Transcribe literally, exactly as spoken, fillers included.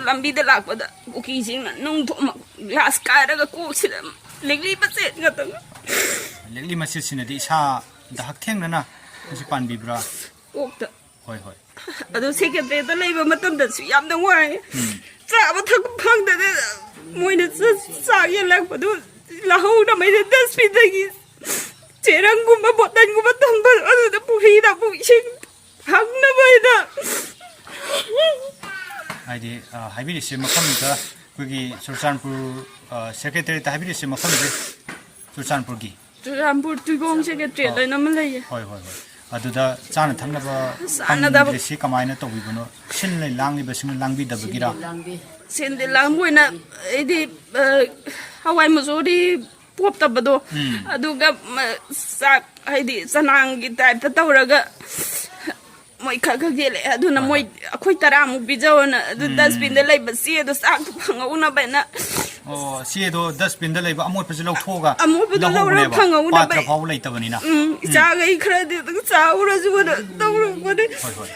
ꯂꯝꯕꯤꯗ ꯂꯥꯛꯄꯗ ꯀꯨꯀꯤꯁꯤꯡꯅ ꯅꯨꯡ ꯊꯣꯝꯃꯛ, ꯒ꯭ꯂꯥꯁ ꯀꯥꯏꯔꯒ ꯀꯣꯛꯁꯤꯗ ꯂꯤꯛꯂꯤ ꯃꯆꯦꯠ ꯉꯥꯛꯇꯪ꯫ ꯂꯤꯛꯂꯤ ꯃꯆꯦꯠꯁꯤꯅꯗꯤ ꯏꯁꯥꯗ ꯍꯛꯊꯦꯡꯅꯅ ꯃꯁꯤ ꯄꯥꯟꯕꯤꯕ꯭ꯔꯥ? ꯀꯣꯛꯇ꯫ ꯍꯣꯏ, ꯍꯣꯏ꯫ ꯑꯗꯨ ꯁꯦꯀ꯭ꯔꯦꯇꯔꯤꯗ ꯂꯩꯕ ꯃꯇꯝꯗꯁꯨ ꯌꯥꯝꯅ ꯋꯥꯏ꯫ ꯆꯥꯕ ꯊꯛꯄ ꯐꯪꯗꯗꯅ ꯃꯣꯏꯅ ꯆꯥ-, ꯆꯥꯛ ꯌꯦꯜꯂꯛꯄꯗꯨ ꯂꯧꯍꯧꯅꯕꯩꯗ ꯗꯁꯕꯤꯟꯗꯒꯤ ꯆꯦꯔꯪꯒꯨꯝꯕ, ꯕꯣꯇꯜꯒꯨꯝꯕ ꯊꯝꯕ, ꯑꯗꯨꯗ ꯄꯨꯈ꯭ꯔꯤꯗ ꯑꯃꯨꯛ ꯏꯁꯤꯡ ꯊꯛꯅꯕ ꯍꯥꯏꯅ꯫ ꯍꯥꯏꯗꯤ, ꯑ, ꯍꯥꯏꯕꯤꯔꯤꯁꯦ ꯃꯐꯝꯗ ꯑꯩꯈꯣꯏꯒꯤ ꯆꯨꯔꯆꯥꯟꯄꯨꯔ, ꯑ, ꯁꯦꯀ꯭ꯔꯦꯇꯔꯤꯌꯦꯠꯇ ꯍꯥꯏꯕꯤꯔꯤꯁꯦ ꯃꯐꯝꯁꯦ ꯆꯨꯔꯆꯥꯟꯄꯨꯔꯒꯤ꯫ ꯆꯨꯔꯆꯥꯟꯄꯨꯔ ꯇꯨꯏꯒꯣꯡ ꯁꯦꯀ꯭ꯔꯦꯇꯔꯤꯌꯦꯠ ꯍꯥꯏꯅ ꯑꯃ ꯂꯩꯌꯦ꯫ ꯍꯣꯏ, ꯍꯣꯏ, ꯍꯣꯏ꯫ ꯑꯗꯨꯗ ꯆꯥꯅ ꯊꯛꯅꯕ ꯆꯥꯅꯗꯕ ꯐꯪꯗ꯭ꯔꯤꯁꯤ ꯀꯃꯥꯏꯅ ꯇꯧꯕꯤꯕꯅꯣ? ꯁꯤꯜ ꯂꯥꯡꯂꯤꯕꯁꯤꯡꯅ ꯂꯥꯡꯕꯤꯗꯕꯒꯤꯔ? ꯁꯦꯟꯗꯤ ꯂꯥꯡꯕ ꯑꯣꯏꯅ ꯑꯩꯗꯤ, ꯑ, ꯍꯋꯥꯏ ꯃꯨꯁꯣꯔꯤ ꯄꯣꯞꯇꯕꯗꯣ, ꯑꯗꯨꯒ, ꯃ, ꯆꯥꯛ ꯍꯥꯏꯗꯤ ꯆꯅꯥꯡꯒꯤ ꯇꯥꯏꯞꯇ ꯇꯧꯔꯒ ꯃꯣꯏ ꯈꯔ ꯈꯔ ꯌꯦꯜꯂꯛꯑꯦ꯫ ꯑꯗꯨꯅ ꯃꯣꯏ ꯑꯩꯈꯣꯏ ꯇꯔꯥꯃꯨꯛ ꯄꯤꯖꯧꯅ ꯑꯗꯨ ꯗꯁꯕꯤꯟꯗ ꯂꯩꯕ ꯆꯦꯗꯣ ꯆꯥꯛꯇꯣ ꯐꯪꯍꯧꯅꯕꯅ꯫ ꯑꯣ, ꯆꯦꯗꯣ ꯗꯁꯕꯤꯟꯗ ꯂꯩꯕ ꯑꯃꯣꯠꯄꯁꯦ ꯂꯧꯊꯣꯛꯑꯒ ꯑꯃꯣꯠꯄꯗꯣ ꯂꯧꯔ ꯂꯧꯍꯧꯕꯅꯦꯕ꯫ ꯐꯪꯍꯧꯅꯕ꯫ ꯄꯥꯇ꯭ꯔ ꯐꯥꯎꯕ ꯂꯩꯇꯕꯅꯤꯅ꯫ ꯎꯝ, ꯏꯆꯥꯈꯩ ꯈꯔꯗꯤ ꯑꯗꯨꯝ ꯆꯥꯎꯔꯁꯨꯅ ꯇꯧꯔꯛꯄꯅꯦ꯫ ꯍꯣꯏ, ꯍꯣꯏ꯫